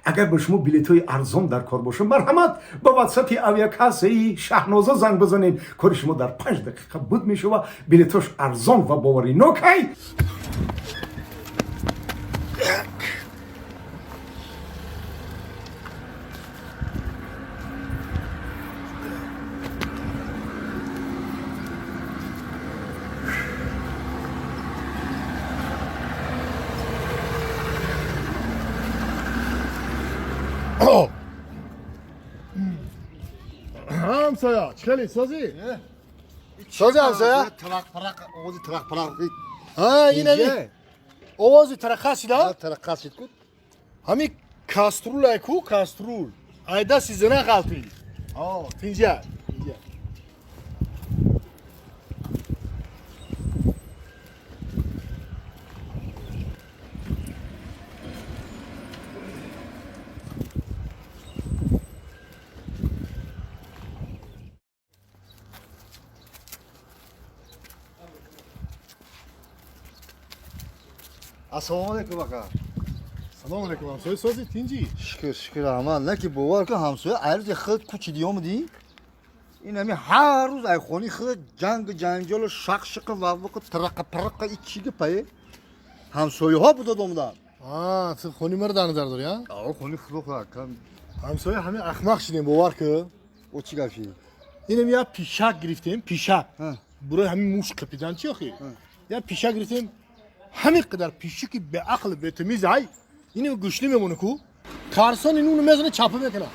Агар ба шумо билетҳои арзон дар кор бошад, марҳамат, ба ватсапи авиакассаи Шаҳноза занг бизанед. Кори шумо дар 5 дақиқа буд мешава. Билетҳош арзон ва боваринокай. Ҳамсоя, чӣ хеле созӣ? Созӣ, ҳамсоя? Тарақ парақ, овози тарақ парақ. Ҳа, инами овози тарақа шида? Тарақа шид ку. Ҳами каструлай ку, каструл. Айда сизина ғалтӣ. Тинҷа. Тинҷа. Ассалому алайкум, ака. Салом алейкум, ҳамсоя, созӣ, тинҷӣ? Шукр, шукр, раҳмат. На ки бовар кун, ҳамсоя, айрӯзи худ кӯчиди омадӣ. Ин ҳами ҳар рӯз айхони худ ҷангу ҷанҷолу шақшиқу ваввиқу тарақа парақа, и чӣ гапае? Ҳамсояҳо будод омадан. А, ту хони маро дар назар дорӣ, а? О, хони худо ака. Ҳамсоя, ҳами ахмақ шидем, бовар кун. О, чӣ гап шид? Инам як пишак гирифтем, пишак. Ҳа. Бурои ҳамин муш қипидан чи охи? Як пишак гирифтем, ҳамин қадар пишики беақл, бетамиз ай, инам гӯшнӣ мемона ку. Тарсон ин уну мезана, чапа мекуна.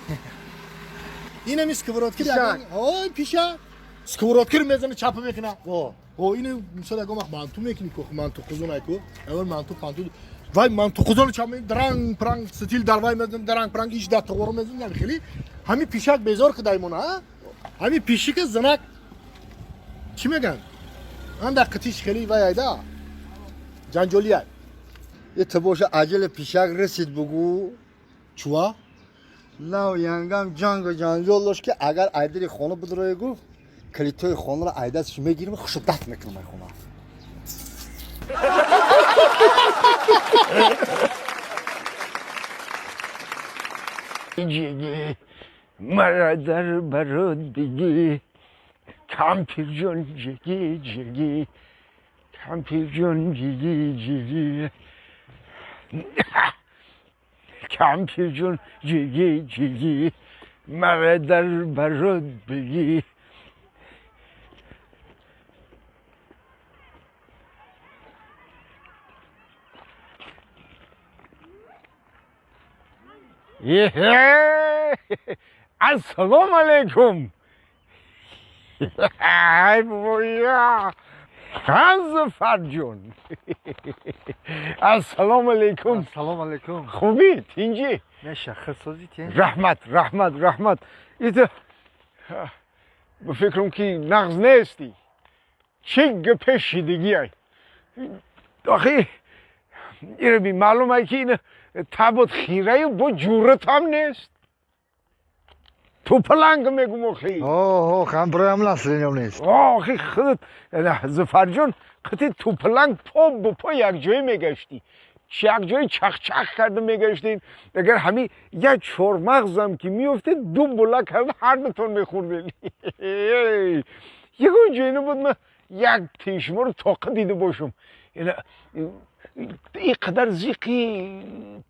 Инами сковородкир. Пишак. Ой, пишак. Сковородкир мезана, чапа мекуна. О. О, ину мисол ягон вақт манту мекунӣ ку, манту қузун ай ку. Ягон манту панту. Вай манту қузун чапа дранг пранг стил дар вай мезанам, дранг пранг иш дар тоғоро мезанам, хеле. Ҳами пишак безор кидаймона, а? Ҳами пишика занак чӣ меган? Анда қитиш хеле вай айда. Ҷанҷолиай. Е, ту боша, аҷали пишак расид, бугӯ. Чуа? Нав янгам ҷангу ҷанҷол дошт, ки агар айдари хона бидрои, гуфт, калитои хонаро айдастш мегирим, хушу дафт мекунам ай хона. Ҷиги мара дар барот бигӣ, кампирҷон, ҷиги ҷиги, кампирҷон, ҷиги ҷиги, кампирҷон, ҷиги ҷиги, мара дар барот бигӣ. Ассалому алайкум. Ай бобоя, Зафарҷон, ассалому алайкум. Ассалому алайкум. Хубӣ, тинҷӣ? Меша, хирсозӣ, тин. Раҳмат, раҳмат, раҳмат. Ито ба фикрам, ки нағз нестӣ. Чӣ гапе шидагиай охи? Ираби маълум ай, ки ина табот хираю бо ҷуръатам нест. Тупаланг мегум охи. О, ҳамброям наслинём нест. Охи, худат, Зафарҷон, қити тупаланг по ба по якҷоя мегаштӣ, якҷои чахчах карда мегаштем. Агар ҳами як чормағзам ки меёфтед, ду була карда ҳардутон мехӯрдед. Ягон ҷое набуд, ма як тишморо тоқа дида бошам. Ин қадар зиқи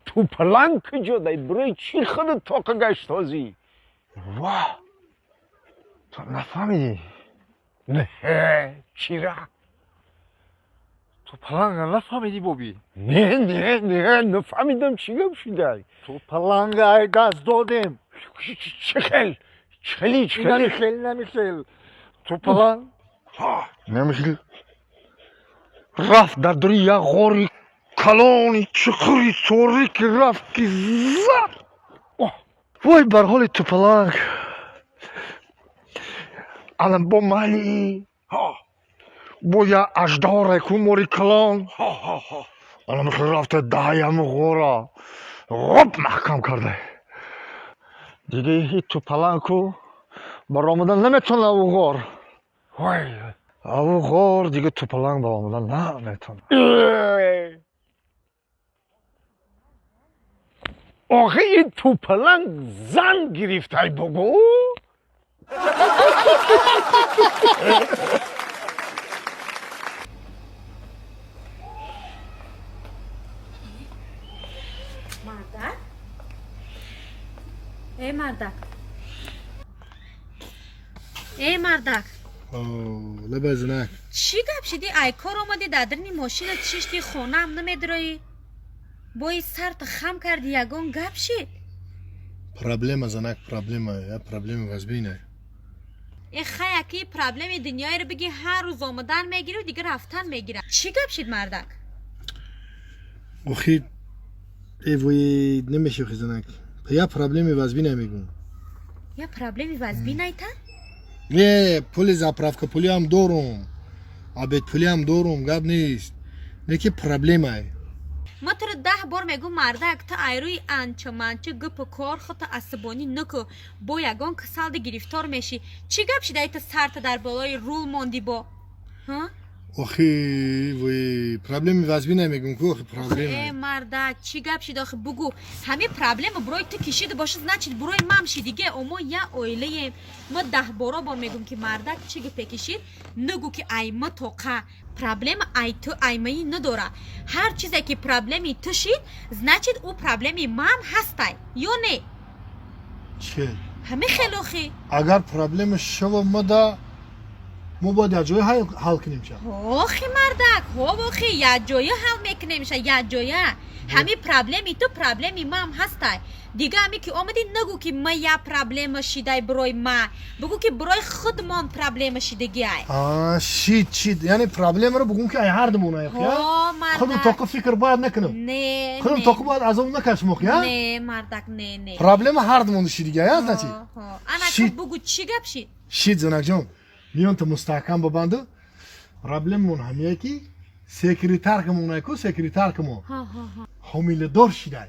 тупаланг куҷо дай? Барои чӣ худат тоқа гашт ҳозӣ? Ва, ту нафаҳмидӣ? Не, чира? Ту паланга нафаҳмидӣ, боби? Не, не, не, нафаҳмидам, чӣ гап шудай? Ту паланга ай даст додем. Чӣ хел, чӣ хели, чӣ хели? Намихел, намихел, ту паланг намихел рафт дар дури як ғори калони чуқури торики, рафт ки зад. Вой бар ҳоли тупаланг! Алам бо майли бо як аждаҳоре ку, мори калон, алам рафта даҳаяму ғора ғоп маҳкам карда. Дига ҳи тупалангку баромадан наметавона ав ғор. Вой. Аву ғор дига тупаланг баромадан наметавона. Охи ин тӯпаланг зан гирифтай бугӯ. Мардак? Э мардак. Э мардак. Лаба занак. Чӣ гап шиди? Ай кор омадӣ дар дарни мошина чишти хонаам намедроӣ. Бои сарта хам карди ягон гап шид? Проблема занак, проблема, я проблема вазбина. Э хаяки проблеми дунёеро биги ҳар рӯз омадан мегиру дигар рафтан мегира. Чӣ гап шид мардак? Охи э вой намеши занак. Я проблеми вазбина мегум. Я проблеми вазбинайта? Не, пули заправка пулиам дорум. Обед пулиам дорум, гап нест. Неки проблемай. Ма туро 10 бор мегум мардак, ту айрӯи анча манча гупу кор хута асабонӣ наку, бо ягон касалди гирифтор мешӣ. Чӣ гап шидай ту сарта дар болои рул монди бо? Ҳа? Охи вой проблеми вазбина мегум ку, охи проблема. Э мардак, чӣ гап шид охи бугу. Ҳамин проблема бурои ту кишида боша, значит бурои мам шидиге, омо я оилаем. Ма 10 боро бор мегум ки мардак чӣ гапе кишид, нагу ки ай ма тоқа. Проблема ай ту ай маи надора. Ҳар чизе ки проблеми ту шид, значит ӯ проблеми ман ҳастай. Ё не? Чӣ? Ҳамин хел охи. Агар проблема шава мада мо бояд якҷоя ҳал кунем ша. Охи мардак, ҳов охи, якҷоя ҳал мекунем ша, якҷоя. Ҳамин проблеми ту проблеми ман ҳастай. Дига ҳаме ки омадӣ нагу ки ма я проблема шидай барои ма. Бугу ки барои худмон проблема шидагиай. А, шид, шид. Яъне проблемаро бугум ки ай ҳардумон ай, Ҳо, мардак. Худум тоқи фикр бояд накунам. Не, Худум не. тоқи бояд азоб накашем охи, а? Не, мардак, не, не. Проблема ҳардумон шидагиай, а, значит? Ҳо, ҳо. Ана Шид. бугу чӣ гап шид? Шид, занакҷон. Миёнта мустаҳкам бабанду. Проблемамон ҳамия ки секретаркамон айку, секретаркамон. Ҳо, ҳо, ҳо. Ҳомиладор шидай.